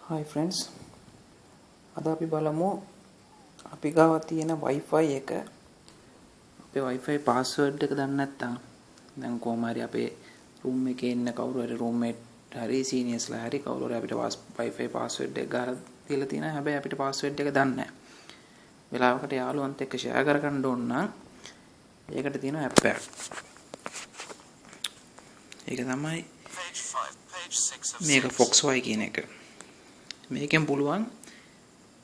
Hi friends, අද අපි බලමු අපි ගාව තියෙන Wi-Fi එක අපේ Wi-Fi password එක දන්නේ නැත්නම් දැන් කොහොම හරි අපේ රූම් එකේ ඉන්න කවුරු හරි රූම්මේට් හරි සීනියර්ස්ලා හරි කවුරු හරි අපිට Wi-Fi password එක ගහලා දීලා තියෙනවා. හැබැයි අපිට password එක දන්නේ නැහැ. වෙලාවකට යාළුවන්ත් එක්ක ෂෙයා කරගන්න ඕන නම් ඒකට තියෙන ඇප් එකක්. ඒක තමයි මේක, FoxFi කියන එක. මේකෙන් පුළුවන්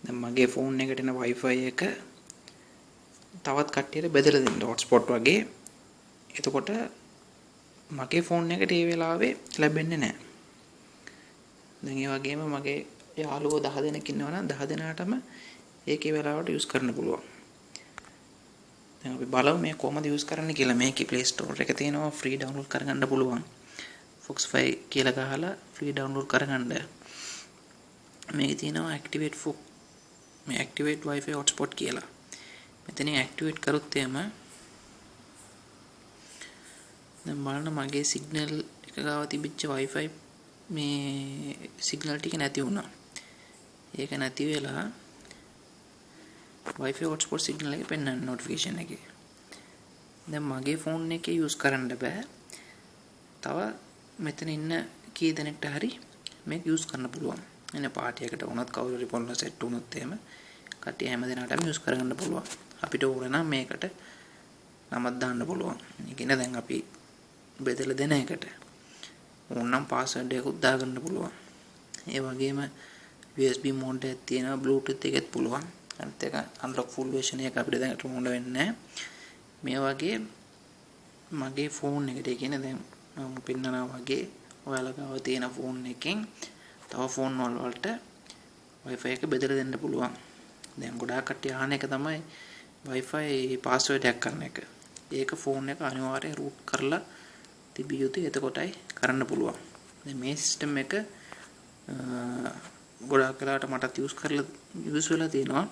දැන් මගේ ෆෝන් එකට එන Wi-Fi එක තවත් කට්ටියට බෙදලා දෙන්න හොට්ස්පොට් වගේ. එතකොට මගේ ෆෝන් එකට ඒ වෙලාවේ ලැබෙන්නේ නැහැ. දැන් ඒ වගේම මගේ යාළුවෝ 10 දෙනෙක් ඉන්නවා නම් 10 දෙනාටම ඒකේ වෙලාවට යූස් කරන්න පුළුවන්. දැන් අපි බලමු මේ කොහොමද යූස් කරන්න කියලා. මේකේ Play Store එක තියෙනවා, ෆ්‍රී ඩවුන්ලෝඩ් කරගන්න පුළුවන්. FoxFi කියලා ගහලා ෆ්‍රී ඩවුන්ලෝඩ් කරගන්න. මේකේ තියෙනවා activate for මේ activate Wi-Fi hotspot කියලා. මෙතනින් ඇක්ටිවේට් කරොත් එහෙම දැන් බලන්න මගේ සිග්නල් එක ගාව තිබිච්ච Wi-Fi මේ සිග්නල් ටික නැති වුණා. ඒක නැති වෙලා Wi-Fi hotspot signal එක පෙන්වන්න නොටිෆිකේෂන් එකේ. දැන් මගේ ෆෝන් එකේ යූස් කරන්න බෑ. තව මෙතන ඉන්න කී දෙනෙක්ට හරි මේක යූස් කරන්න පුළුවන්. එන පාටි එකට වුණත් කවුරු හරි ෆෝන් සෙට් වුණොත් එහෙම කට්ටිය හැම දෙනාටම යූස් කරගන්න පුළුවන්. අපිට ඕන නම් මේකට නමක් දාන්න පුළුවන්. ඒ කියන්නේ දැන් අපි බෙදලා දෙන එකට ඕන නම් පාස්වර්ඩ් එකකුත් දාගන්න පුළුවන්. ඒ වගේම USB mode එකක් තියෙනවා, Bluetooth එකෙත් පුළුවන්. අනිත් එක unlock full version එක අපිට දැන් ඕන වෙන්නේ නැහැ. මේ වගේ මගේ ෆෝන් එකට, ඒ කියන්නේ දැන් මම පෙන්නනවා වගේ ඔයාලා ගාව තියෙන ෆෝන් එකෙන් තව ෆෝන් වල වලට Wi-Fi එක බෙදලා දෙන්න පුළුවන්. දැන් ගොඩාක් කට්ටිය අහන එක තමයි Wi-Fi password එකක් කරන එක. ඒක ෆෝන් එක අනිවාර්යෙන් රූට් කරලා තිබිය යුතුයි. එතකොටයි කරන්න පුළුවන්. දැන් මේ සිස්ටම් එක ගොඩාක් වෙලාවට මටත් යූස් කරලා යූස් වෙලා තියෙනවා.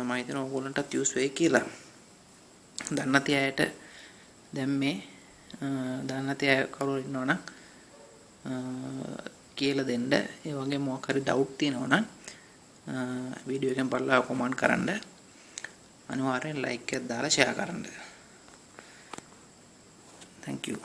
මම හිතනවා ඕගොල්ලන්ටත් යූස් වෙයි කියලා. දන්නේ නැති අයට දැන් මේ දන්නේ නැති අය කවුරු ඉන්නවා නම් කියලා දෙන්න. ඒ වගේම මොකක් හරි ඩවුට් තියෙනවා නම් වීඩියෝ එකෙන් බලලා කමෙන්ට් කරන්න. අනිවාර්යෙන් ලයික් එකක් දාලා ෂෙයා කරන්න. Thank you.